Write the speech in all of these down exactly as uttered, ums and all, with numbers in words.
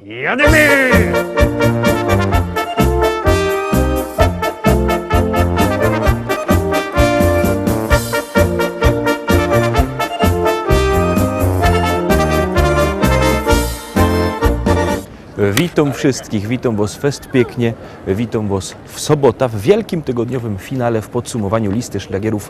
Jadymy! Witōm wszyjskich, witōm wŏs fest piyknie, witōm wŏs w sobota w wielkim tygodniowym finale, w podsumowaniu listy szlagierōw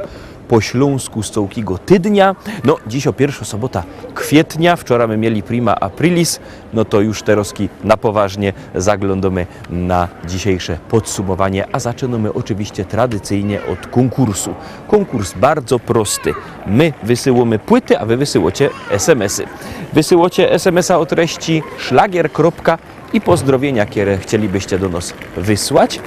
po ślōnsku z cołkigo tydnia. No, dzisiŏ piyrszŏ sobota kwietnia, wczoraj my mieli prima aprilis, no to już terŏzki na poważnie zaglōndōmy na dzisiejsze podsumowanie, a zaczynōmy ôczywiście tradycyjnie ôd kōnkursu. Kōnkurs bardzo prosty. My wysyłōmy płyty, a wy wysyłŏcie S M S-y. Wysyłŏcie S M S-a ô treści szlagier kropka i pozdrowienia, kere chcielibyście do nŏs wysłać,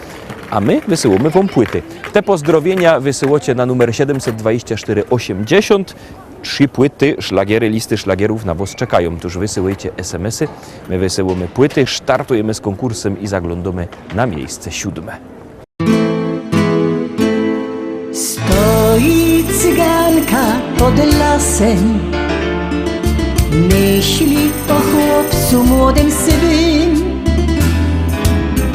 a my wysyłōmy wōm płyty. Te pozdrowienia wysyłŏcie na numer siedymset dwadzieścia sztyry ôziymdziesiōnt. Trzi płyty, szlagiery, listy szlagierōw na wŏs czekajōm. Tōż wysyłejcie S M S-y, my wysyłōmy płyty, startujymy z kōnkursym i zaglōndōmy na miejsce siódme. Stoi cyganka pod lasem, myśli o chłopcu młodym sywym.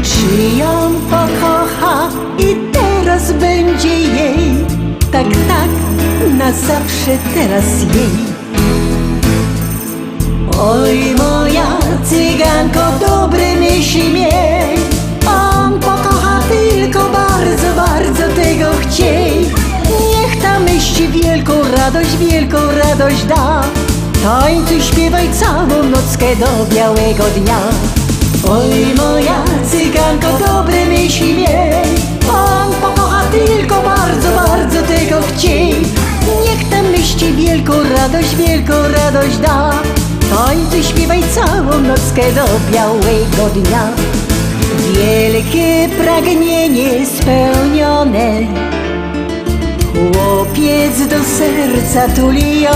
Czy ją pokocha i teraz będzie jej, tak, tak, na zawsze teraz jej. Oj, moja cyganko, dobre myśli miej. On pokocha tylko bardzo, bardzo tego chciej. Niech ta myśl ci wielką radość, wielką radość da. Tańcuj, śpiewaj całą nockę do białego dnia. Oj, moja cyganko, dobre myśli miej. On pokocha tylko bardzo, bardzo tego chciej. Niech ta myśl ci wielką radość, wielką radość da. Tańcuj, śpiewaj całą nockę do białego dnia. Wielkie pragnienie spełnione. Chłopiec do serca tuli ją.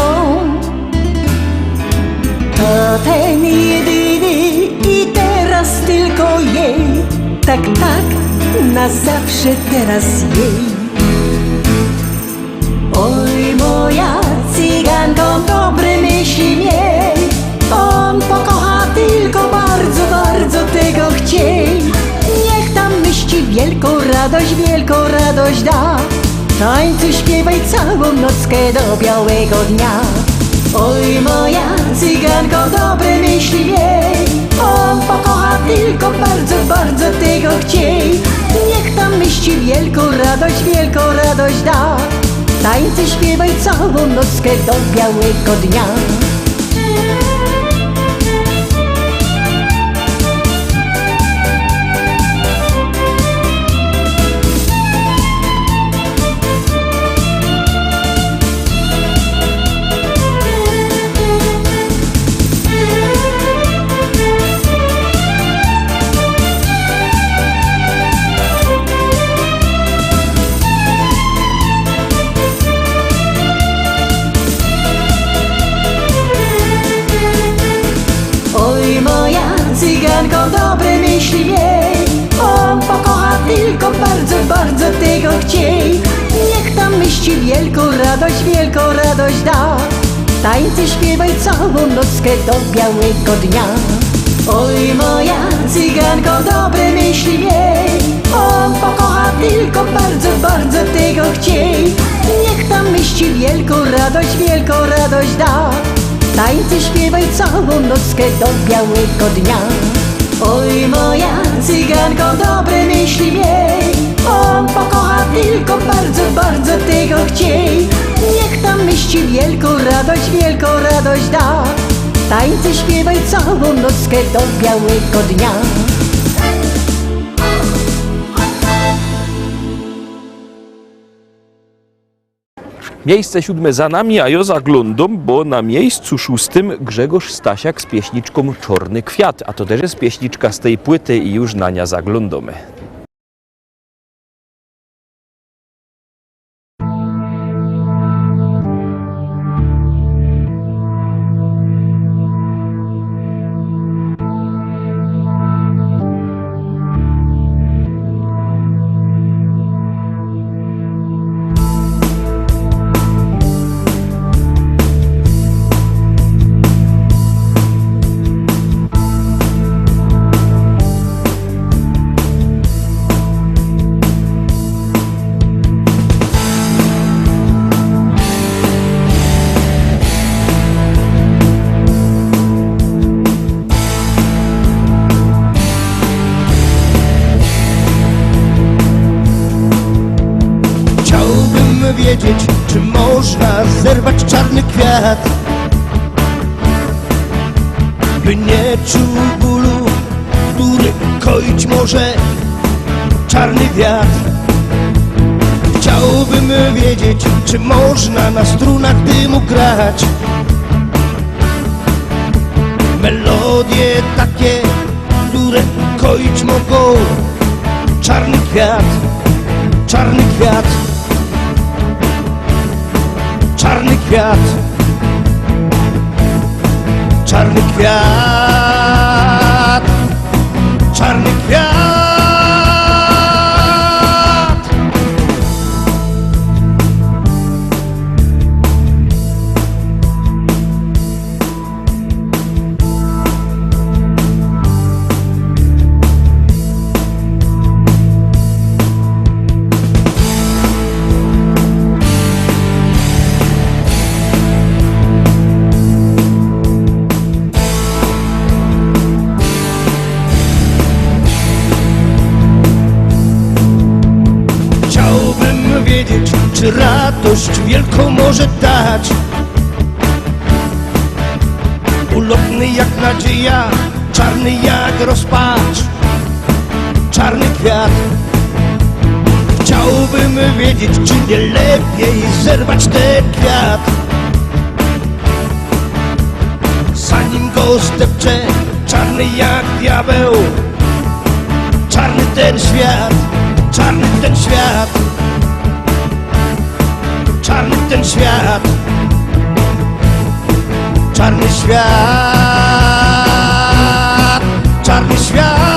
To ten jedyny i teraz tylko jej. Tak, tak, na zawsze teraz jej. Oj, moja cyganko, dobre myśli miej. On pokocha tylko bardzo, bardzo tego chciej. Niech ta myśl ci wielką radość, wielką radość da. Tańcuj, śpiewaj całą nockę do białego dnia. Oj, moja cyganko, dobre myśli miej. On pokocha tylko bardzo, bardzo tego chciej. Niech ta myśl ci wielką radość, wielką radość da. Tańcuj, śpiewaj całą nockę do białego dnia. Oj, moja cyganko, dobre myśli miej. On pokocha tylko bardzo, bardzo tego chciej. Niech ta myśl ci wielką radość, wielką radość da. Tańcuj, śpiewaj całą nockę do białego dnia. Oj, moja cyganko, dobre myśli miej. On pokocha tylko bardzo, bardzo tego chciej. Niech ta myśl ci wielką radość, wielką radość da. Tańcuj, śpiewaj całą nockę do białego dnia. Oj, moja cyganko, dobre myśli miej. On pokocha tylko bardzo, bardzo tego chciej. Niech ta myśl ci wielką radość, wielką radość da. Tańcuj, śpiewaj całą nockę do białego dnia. Miejsce siódme za nami, a jŏ zaglōndōm, bo na miejscu szóstym Grzegorz Stasiak z pieśniczkōm „Czŏrny kwiat”, a to tyż je pieśniczka z tyj płyty i już na niã zaglōndōmy. Wiedzieć, czy można zerwać czarny kwiat, by nie czuł bólu, który koić może czarny wiatr. Chciałbym wiedzieć, czy można na strunach dymu grać melodie takie, które koić mogą czarny kwiat, czarny kwiat, czarny kwiat, czarny kwiat, czarny kwiat. Chciałbym wiedzieć, czy radość wielką może dać. Ulotny jak nadzieja, czarny jak rozpacz, czarny kwiat. Chciałbym wiedzieć, czy nie lepiej zerwać ten kwiat, zanim go zdepcze czarny jak diabeł. Czarny ten świat, czarny ten świat, czarny ten świat, czarny świat, czarny świat.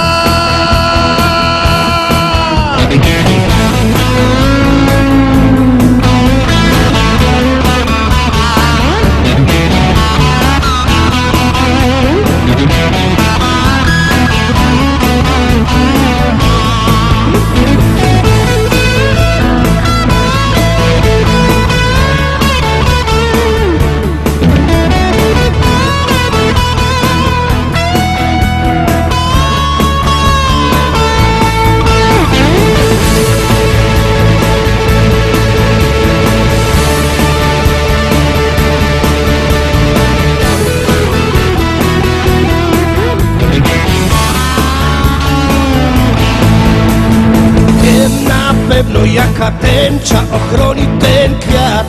Wiem na pewno, jaka tęcza ochroni ten kwiat.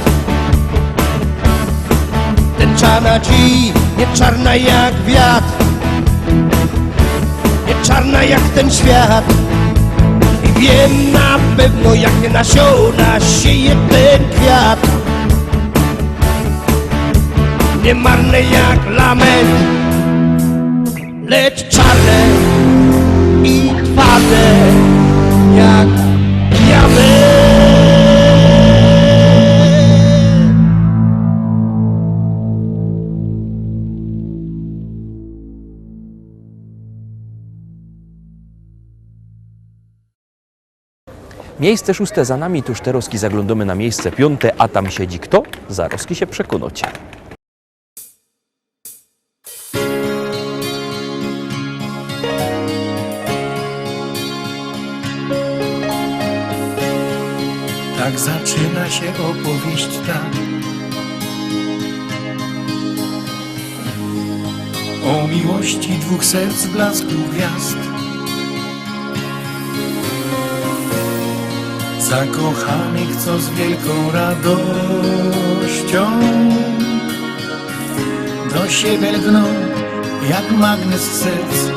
Tęcza nadziei, nie czarna jak wiatr, nie czarna jak ten świat. I wiem na pewno, jakie nasiona sieje ten kwiat. Nie marne jak lament, lecz czarne i twarde jak diament. Miejsce szóste za nami, tuż terŏzki zaglōndōmy na miejsce piōnte, a tam siedzi kto? Zarŏzki sie przekōnŏcie. Tak zaczyna się opowieść ta o miłości dwóch serc w blasku gwiazd. Zakochanych, co z wielką radością do siebie lgną jak magnes serc.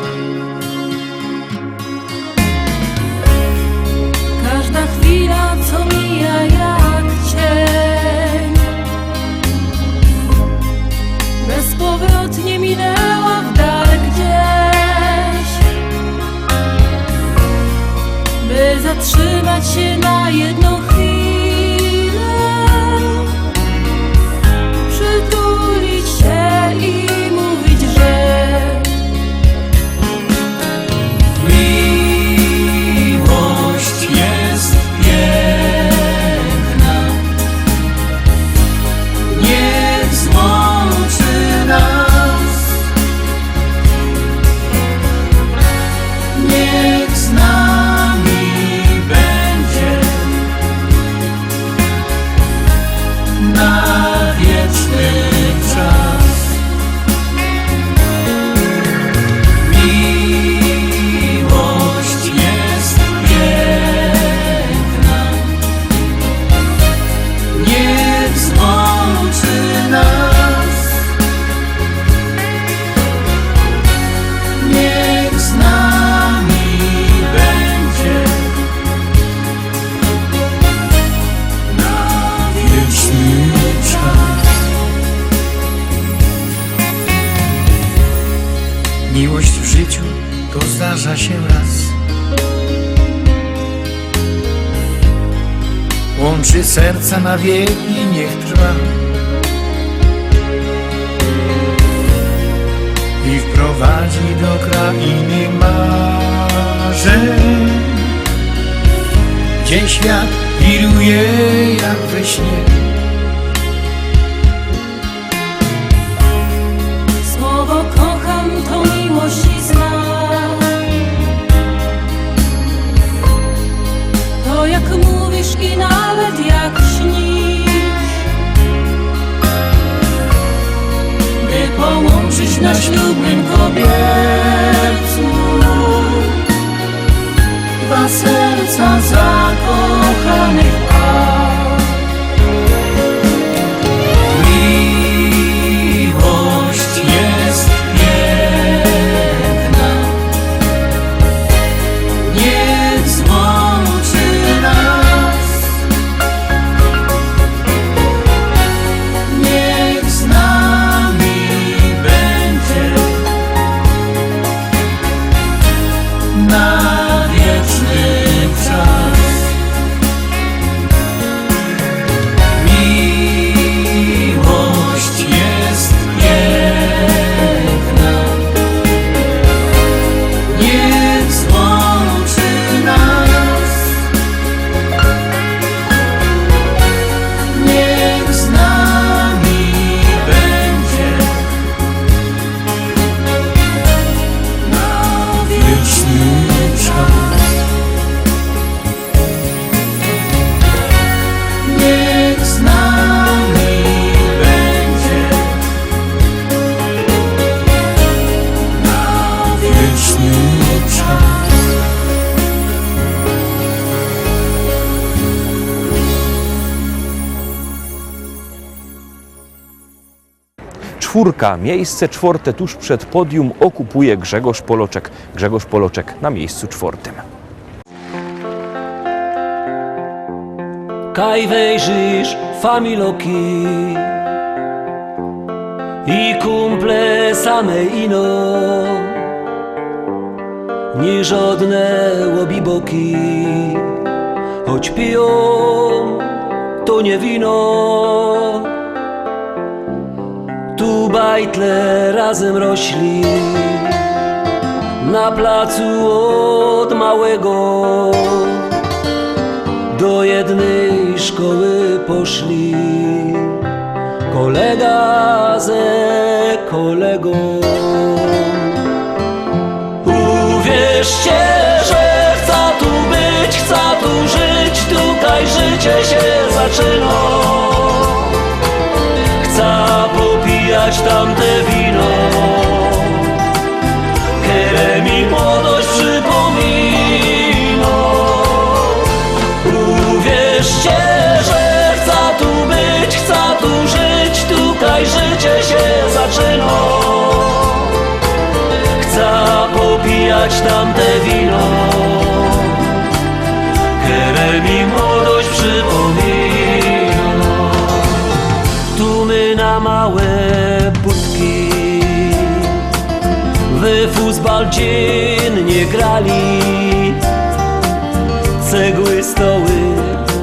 Każda chwila, co mija jak cień, bezpowrotnie minęła w dal gdzieś, by zatrzymać się na jedną chwilę, przytulić się i mówić, że miłość jest piękna. Niech złączy nas, niech z nami będzie. To zdarza się raz. Łączy serca na wieki, niech trwa. I wprowadzi do krainy marzeń, gdzie świat wiruje jak we śnie. Słowo „kocham” to miłość i znak. To, jak mówisz i nawet jak śnisz, by połączyć na ślubnym kobiercu dwa serca zakochanych par. Miłość jest piękna, niech złączy nas, niech z nami będzie na wieczny czas. Miłość jest piękna, niech złączy nas, niech z nami będzie na wieczny czas. Niech z nami będzie na wieczny czas. Czwórka, miejsce czwarte tuż przed podium okupuje Grzegorz Poloczek. Grzegorz Poloczek na miejscu czwartym. Kaj wejrzysz, familoki i kumple same ino, niy żodne łobiboki, choć pijōm, to niy wino. Tu bajtle razym rośli, na placu ôd małego do jednyj szkoły poszli, kolega ze kolegōm. Uwierzcie, że chca tu być, chca tu żyć, tukaj życie sie zaczyno. Chca popijać tamte wino, kere mi młodość przypomino. Uwierzcie, że chca tu być, chca tu żyć, tukaj życie sie zaczyno. Chca popijać tamte wino, kere mi młodość przypomino. Tu my na małe putki we fusbal dziynnie grali. Cegły, stoły,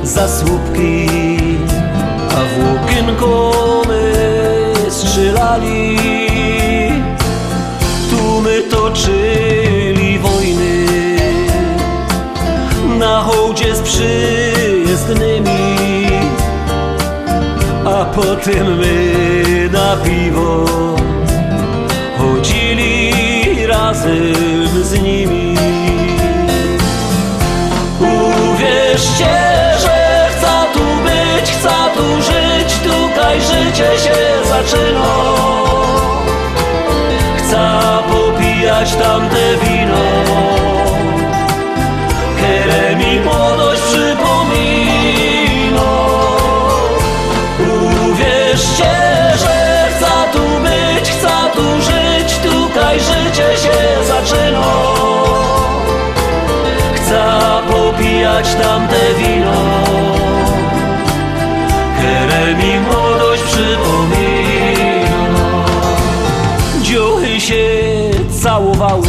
zasłupki, a w ôkiynko my strzelali. Tu my toczyli wojny na hołdzie z przyjezdnymi, a potym my na piwo chodzili razym z nimi. Uwierzcie, że chca tu być, chca tu żyć, tukaj życie sie zaczyno. Chca popijać tamte wino, kere mi młodość przypomino. Uwierzcie, że chca tu być, chca tu żyć, tukaj życie sie zaczyno. Chca popijać tamte wino, kere mi młodość przypomino. Dziuchy sie całowały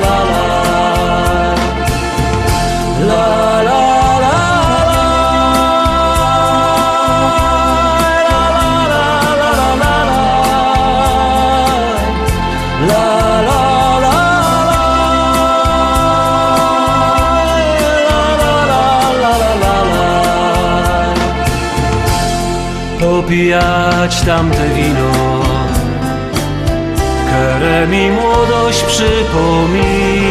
Popijać tamte wino, kere mi młodość przypomino.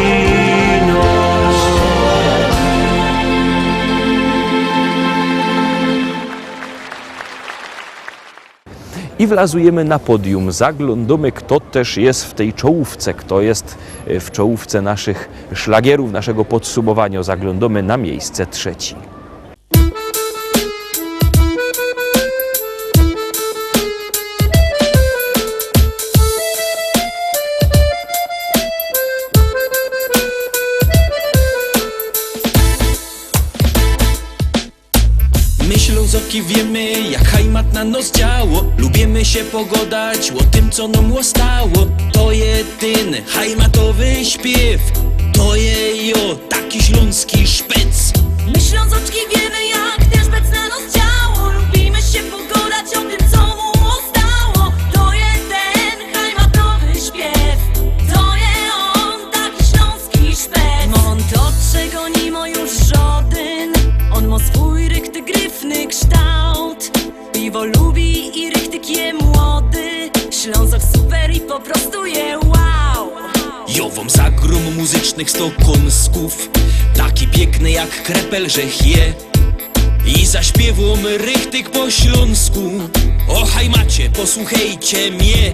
I wlazujemy na podium. Zaglądamy, kto też jest w tej czołówce, kto jest, e, w czołówce naszych szlagierów, naszego podsumowania. Zaglądamy na miejsce trzecie. My Ślązoki wiemy, jak hajmat na nos działo. Lubimy się pogodać o tym, co nam ostało. To je ten hajmatowy śpiew. To je, jo, taki śląski szpec. My Ślązoczki wiemy, jak ten szpec na nos działo. Lubimy się pogodać o tym, co mu ostało. To je ten hajmatowy śpiew. To je on, taki śląski szpec. On to, czego ni mo już żodyn. On mo swój richtig gryfny kształt. Piwo lubi i richtig je młody. Ślązok super i po prostu je wow. Jo wam zagrōm muzycznych sto kōnsków. Taki piykny jak krepel żech je. I zaśpiywōm richtig po ślōnsku. O hajmacie, posłuchejcie mie.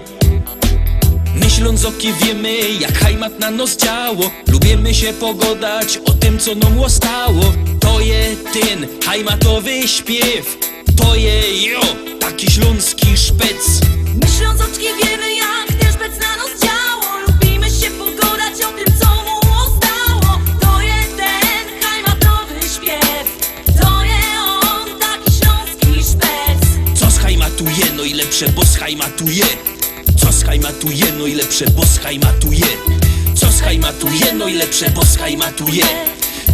My Ślązoki wiemy, jak hajmat na nos działo. Lubimy się pogodać o tym, co nam ostało. To je ten hajmatowy śpiew. To je, jo, taki śląski szpec. My Ślązoczki wiemy, jak ten szpec na nos działo. Lubimy się pogodać o tym, co mu ostało. To je ten hajmatowy śpiew. To je on, taki śląski szpec. Co z hajmatu je, no i lepsze, bo z hajmatu je. Co z hajmatu je, no i lepsze, bo z hajmatu je. Co z hajmatu je, no i lepsze, bo z hajmatu je.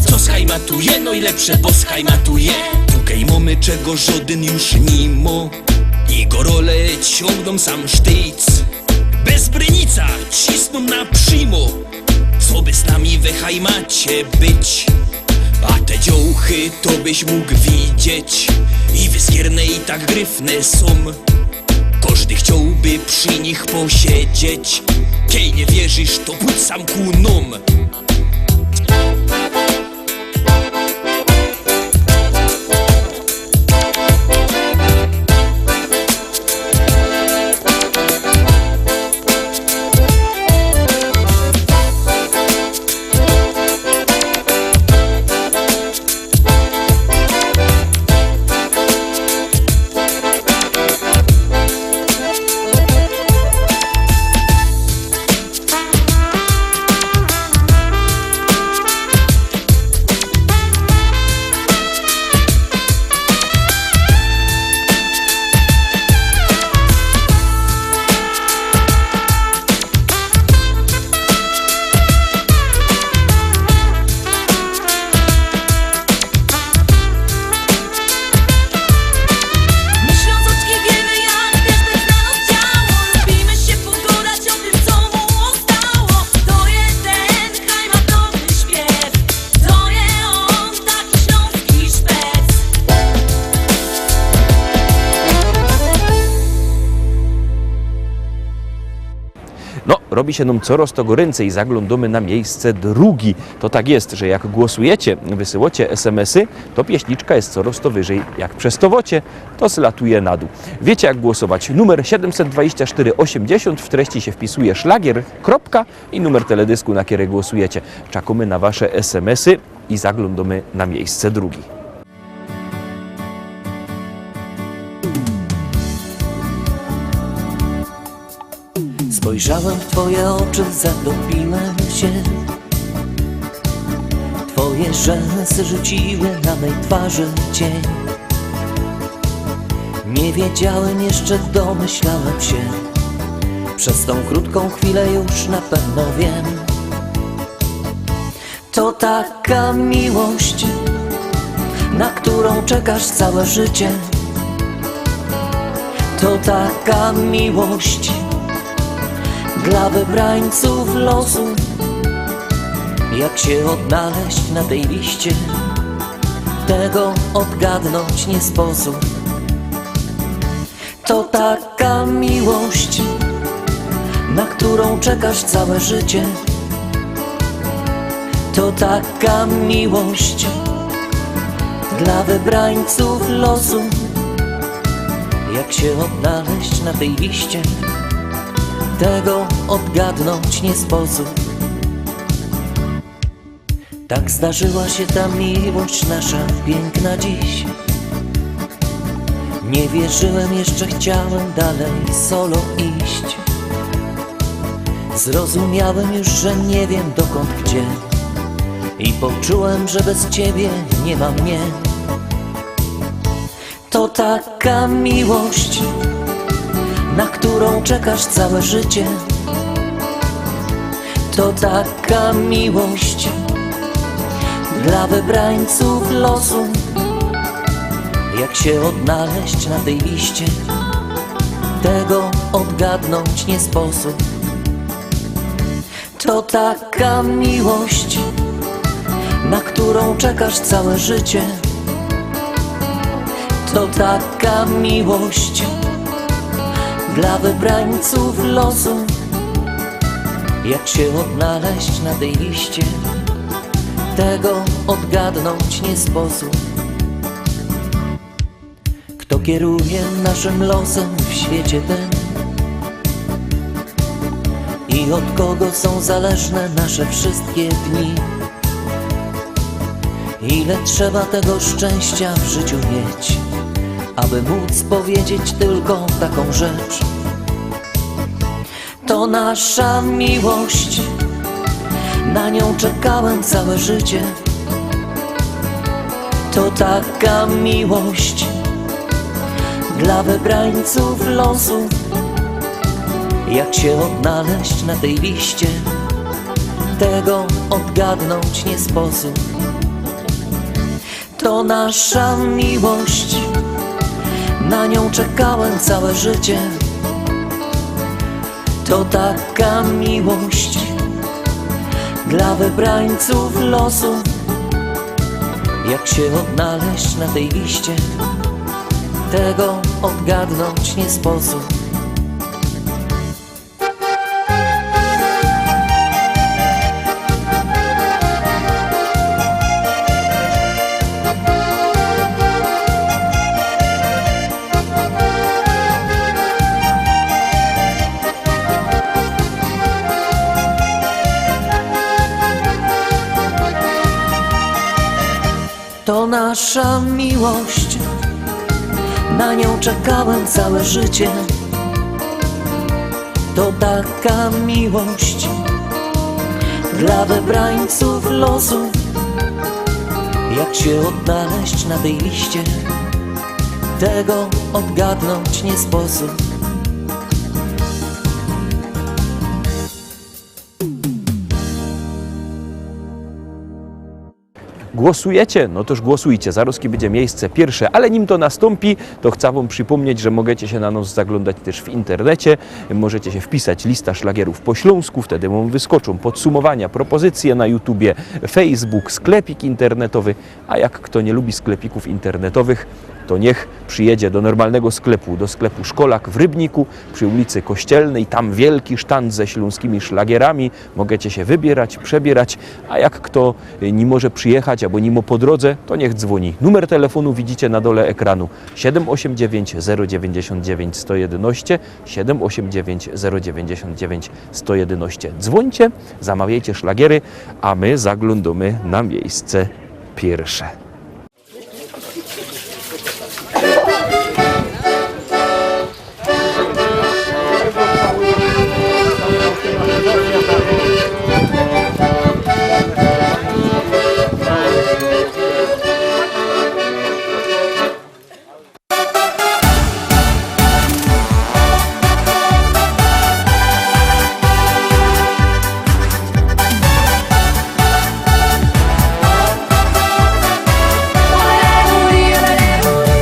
Co z hajmatu je, no i lepsze, bo z hajmatu je. Tukej mōmy, czego żodyn już ni mo. Jego role ciōngnōm sam sztyjc. Bez brynica cisnōm na primo. Co by z nami we hajmacie być? A te dziołchy to byś mógł widzieć. I wyskierne, i tak gryfne sōm. Kożdy chciołby przi nich posiedzieć. Kej nie wierzisz, to pōdź sam ku nōm. Robi sie nōm coroz to goryncyj i zaglōndōmy na miejsce drugi. To tak je, że jak głosujecie, wysyłocie S M S-y, to pieśniczka je coroz to wyżyj. Jak przestowocie, to zlatuje na dōł. Wiecie, jak głosować. Numer siedymset dwadzieścia sztyry osiemdziesiōnt, w treści sie wpisuje szlagier, kropka i numer teledysku, na kery głosujecie. Czekōmy na wasze S M S-y i zaglōndōmy na miejsce drugi. Spojrzałem w twoje oczy, zatopiłem się. Twoje rzęsy rzuciły na mej twarzy cień. Nie wiedziałem jeszcze, domyślałem się. Przez tą krótką chwilę już na pewno wiem. To taka miłość, na którą czekasz całe życie. To taka miłość dla wybrańców losu. Jak się odnaleźć na tej liście? Tego odgadnąć nie sposób. To taka miłość, na którą czekasz całe życie. To taka miłość dla wybrańców losu. Jak się odnaleźć na tej liście? Tego odgadnąć nie sposób. Tak zdarzyła się ta miłość nasza piękna dziś. Nie wierzyłem jeszcze, chciałem dalej solo iść. Zrozumiałem już, że nie wiem, dokąd, gdzie. I poczułem, że bez ciebie nie ma mnie. To taka miłość, na którą czekasz całe życie. To taka miłość dla wybrańców losu. Jak się odnaleźć na tej liście? Tego odgadnąć nie sposób. To taka miłość, na którą czekasz całe życie. To taka miłość dla wybrańców losu. Jak się odnaleźć na tej liście? Tego odgadnąć nie sposób. Kto kieruje naszym losem w świecie tym? I od kogo są zależne nasze wszystkie dni? Ile trzeba tego szczęścia w życiu mieć, aby móc powiedzieć tylko taką rzecz? To nasza miłość, na nią czekałem całe życie. To taka miłość dla wybrańców losu. Jak się odnaleźć na tej liście? Tego odgadnąć nie sposób. To nasza miłość, na nią czekałem całe życie. To taka miłość dla wybrańców losu. Jak się odnaleźć na tej liście? Tego odgadnąć nie sposób. To nasza miłość, na nią czekałem całe życie. To taka miłość dla wybrańców losu. Jak się odnaleźć na tej liście? Tego odgadnąć nie sposób. Głosujecie? No toż głosujcie, zarozki bydzie miejsce piyrsze, ale nim to nastōmpi, to chcã wōm przipōmnieć, że możecie sie na nos zaglōndać tyż w internecie, możecie sie wpisać lista szlagierōw po ślōnsku, wtedy wōm wyskoczōm podsumowania, propozycje na YouTubie, Facebook, sklepik internetowy, a jak kto niy lubi sklepikōw internetowych, to niech przyjedzie do normalnego sklepu, do sklepu Szkolak w Rybniku przy ulicy Kościelnej. Tam wielki sztand ze śląskimi szlagierami. Możecie się wybierać, przebierać, a jak kto nie może przyjechać albo nie ma po drodze, to niech dzwoni. Numer telefonu widzicie na dole ekranu. Siedem osiem dziewięć zero dziewięćdziesiąt dziewięć sto jedenaście, siedem osiem dziewięć zero dziewięćdziesiąt dziewięć sto jedenaście. Dzwońcie, zamawiajcie szlagiery, a my zaglądamy na miejsce pierwsze.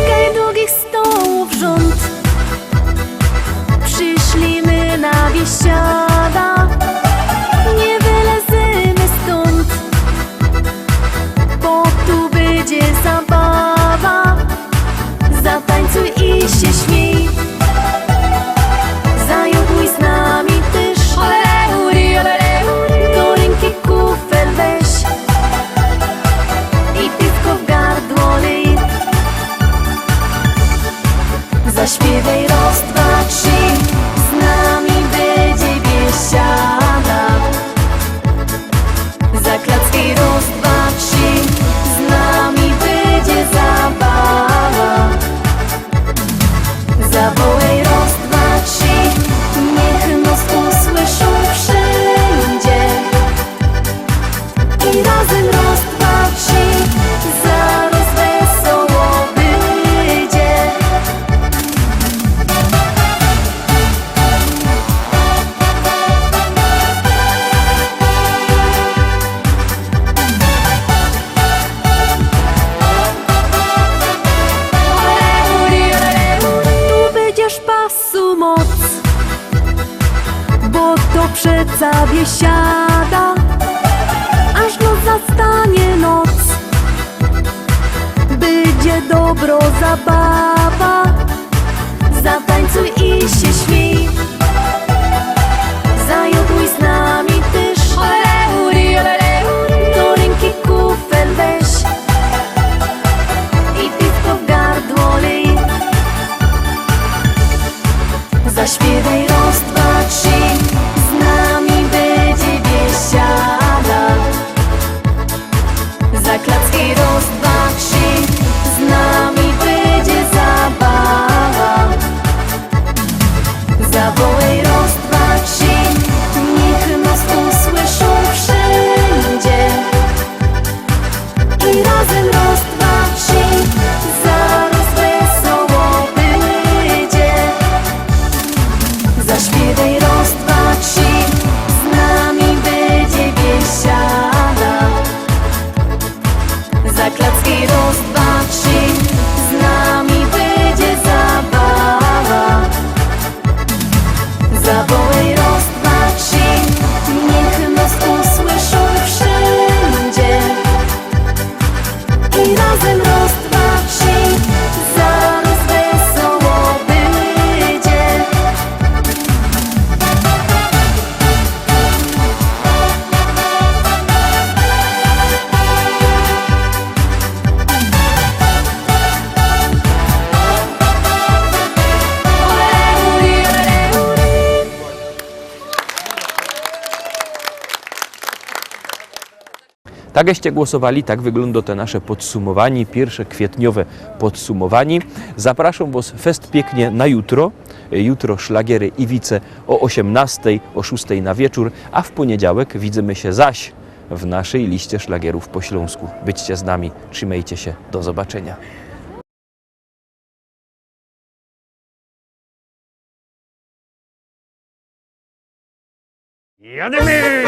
Kaj długich stołōw rzōnd, przyszli my na Biesiada. Nie wylezymy stōnd, bo tu bydzie zabawa. Zatańcuj i sie śmiej. Zajubuj z nami tyż. Do rynki kufel weź i piwko w gardło lej. Zaśpiewaj roz, dwa, trzi, z nami bydzie Biesiada. Zaklackej roz, dwa, trzi, z nami bydzie zabawa. Zawołej roz, dwa, trzi, niech nos usłyszōm wszyndzie. I razym roz, dwa, trzi, zaroz wesoło bydzie. Tu bydzie szasu moc, bo to przeca Biesiada, aż nos zastanie noc. Bydzie dobro zabawa, zatańcuj i sie śmiej. Zajubuj z nami tyż, do rynki kufel weź i piwko w gardło lej. Zaśpiewaj roz, dwa, trzi, z nami bydzie Biesiada. Zaklackej roz, dwa, trzi, z nami bydzie zabawa. Zawołej roz, dwa, trzi, niech nos usłyszōm wszyndzie. I razym roz, dwa, trzi, zaroz wesoło bydzie. Zaśpiewaj roz, dwa, trzi, z nami bydzie Biesiada. Zaklackej roz, dwa, trzi, z nami bydzie zabawa. Zawołej roz, dwa, trzi, niech nos usłyszōm wszyndzie. I razym roz, dwa, trzi, zaroz wesoło bydzie. Tak żeście głosowali, tak wyglōndo te nasze podsumowaniy, piyrsze kwietniowe podsumowaniy. Zapraszōm wos fest piyknie na jutro. Jutro szlagiery Iwice ô ôziymnostej, ô szōstej na wieczōr, a w pōniedziałek widzymy sie zaś w naszyj liście szlagierōw po ślōnsku. Bydźcie z nami, trzimejcie sie, do zobaczynia. Jadymy!